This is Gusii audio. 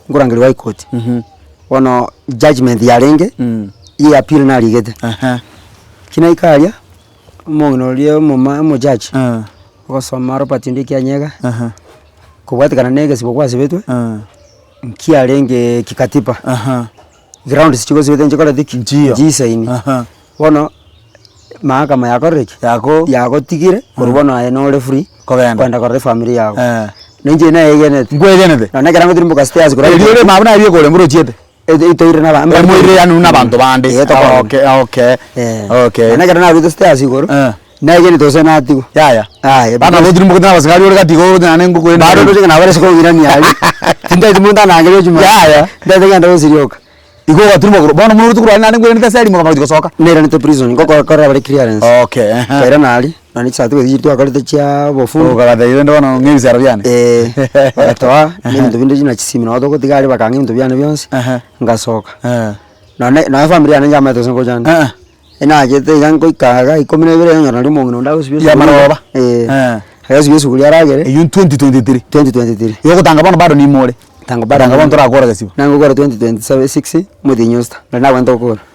Nkorangerigwa High Court, bono judgement yarenge, ye appeal narigete. Ki naika aria, omong'ina oria omoma omojaji, ogosoma Robert Ndiki Anyega, kobwatekana na egesibo gwasibetwe, nkiarenge kikatiba, grounds chigosibete nchikoreti ki? Nchiyo. Nchiisaini. Bono, mahakama yakorire ki? Yako. Yagotigire, korwa bono aye nore free, Kogenda. kogenda korora efamiri yago. Eh. Na inche nayegenete. Nkwegenete? Nonye ekero ngotirimboka stairs korwa Erio ore mabu naye rieka ore mborochiete? Toire na abanto. Emoire yaani na abanto bande. Eh, tokogenda. Okay, okay. Eh. Okay. Nonye ekero narwete stairs igoro, Eh. naegenete gose natigwa. Yaya. Aye, Bana because- gotirimboka na abasigari ore gati igo oroche naende ngokoenda. Bado ndoche ng'a nabo ase kong'irania aria, tintaeti monto anangerie ochumani. Yaya. Ntaete ng'ende gosiria oka. Igo ogatirwa magoro, bono buna oroche korwa aria naende nkwerenete ase erimo okamanya gochia gosoka. Nairanete prison, ngokorera bare clearance. Okay, ehe. Nkairana aria, nonye chicertificate chiria twakorete chia obofundi. Okabatebia rende bono ng'a ebisero biane. Eh, bagatoa, na ebinto binde buna chisimi nabo togotiga aria bakang'a ebinto biane bionsi, Ehe. ngasoka. Eh. Nonye nonye efamiri yane njamaete gose ngocha nde. Eh. Enachete iga nkoika iga ikomi na ibere nkonyora naria omong'ina onde agosibia Ya esuguri. maroba. Eh. Eh. Agosibia esuguri aragere. Eywo 2023. 2023. Igo ogotanga bono bado nimore. Tango bado Tanga bono torakora gesibo. Nangokora 2026 omotienyi o sita, nari nabwenerete gokora.